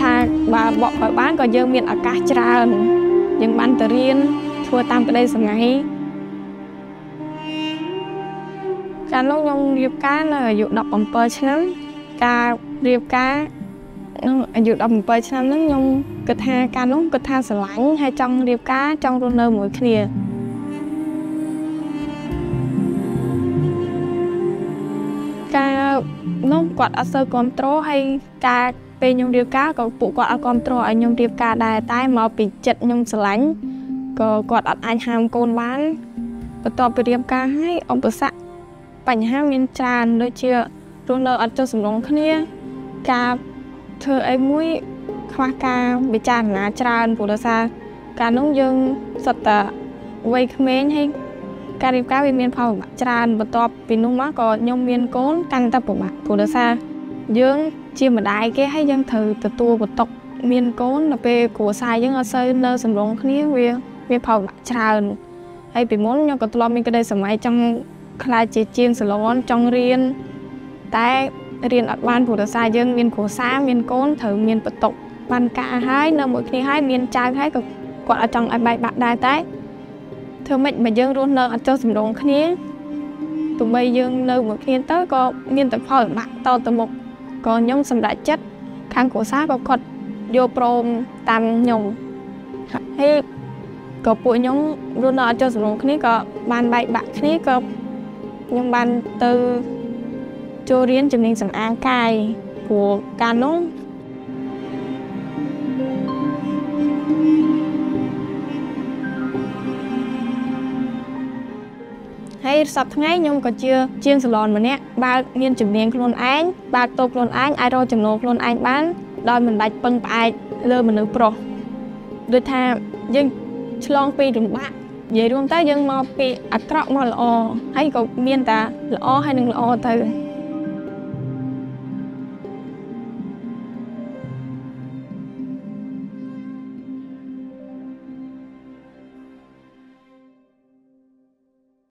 ថាបើបកក្រោយបានក៏យើងមានឱកាសច្រើនយើងបានទៅរៀនធ្វើតាមក្តីស្រមៃកាលនោះខ្ញុំរៀបការនៅអាយុ17ឆ្នាំការរៀបការអាយុ17ឆ្នាំហ្នឹងខ្ញុំគិតថាកាលនោះគិតថាស្រឡាញ់ហើយចង់រៀបការចង់រស់នៅមួយគ្នាការនោះគាត់អត់សូវគ្រប់គ្រងហើយការពេលខ្ញុំរៀបការក៏ពួកគាត់អត់គ្រប់គ្រងឲ្យខ្ញុំរៀបការដែរតែមកពីចិត្តខ្ញុំស្រឡាញ់ក៏គាត់អត់អាចហាមកូនបានបន្ទាប់ពីរៀបការហើយឧបសគ្គបញ្ហាមានច្រើនដូចជារស់នៅអត់ចុះសម្រុងគ្នាការធ្វើអីមួយខ្វះការពិចារណាច្រើនព្រោះដោយសារកាលនោះយើងសុទ្ធតែវ័យក្មេងហើយការរៀបការវាមានផលពិបាកច្រើនបន្ទាប់ពីនោះមកក៏ខ្ញុំមានកូនកាន់តែពិបាកព្រោះដោយសារយើងជាម្ដាយគេហើយយើងត្រូវទទួលបន្ទុកមានកូនដល់ពេលគ្រួសារយើងអត់សូវនៅសម្រុងគ្នាវាមានផលពិបាកច្រើនហើយពីមុនខ្ញុំក៏ធ្លាប់មានក្តីស្រមៃចង់ក្លាយជាជាងសាឡនចង់រៀនតែរៀនអត់បានព្រោះដោយសារយើងមានគ្រួសារមានកូនត្រូវមានបន្ទុកបានការហើយនៅមួយគ្នាហើយមានចៅហើយក៏គាត់អត់ចង់ឲ្យបែកបាក់ដែរតែធ្វើម៉េចបើយើងរស់នៅអត់ចុះសម្រុងគ្នាទោះបីយើងនៅមួយគ្នាទៅក៏មានតែផលលំបាកតទៅមុខក៏ខ្ញុំសម្រេចចិត្តខាងគ្រួសារក៏គាត់យកព្រមតាមខ្ញុំហើយក៏ពួកខ្ញុំរស់នៅអត់ចុះសម្រុងគ្នាក៏បានបែកបាក់គ្នាក៏ខ្ញុំបានទៅចូលរៀនជំនាញសម្អាងកាយព្រោះកាលនោះហើយសប្តាហ៍ថ្ងៃខ្ញុំក៏ជាជាងសាឡនម្នាក់បើកមានជំនាញខ្លួនឯងបើកតូបខ្លួនឯងអាចរកចំណូលខ្លួនឯងបានដោយមិនបាច់ពឹងផ្អែកលើមនុស្សប្រុសដូចថាយើងឆ្លងពីលំបាកនិយាយរួមទៅយើងមកពីអាក្រក់មកល្អហើយក៏មានតែល្អហើយនឹងល្អទៅ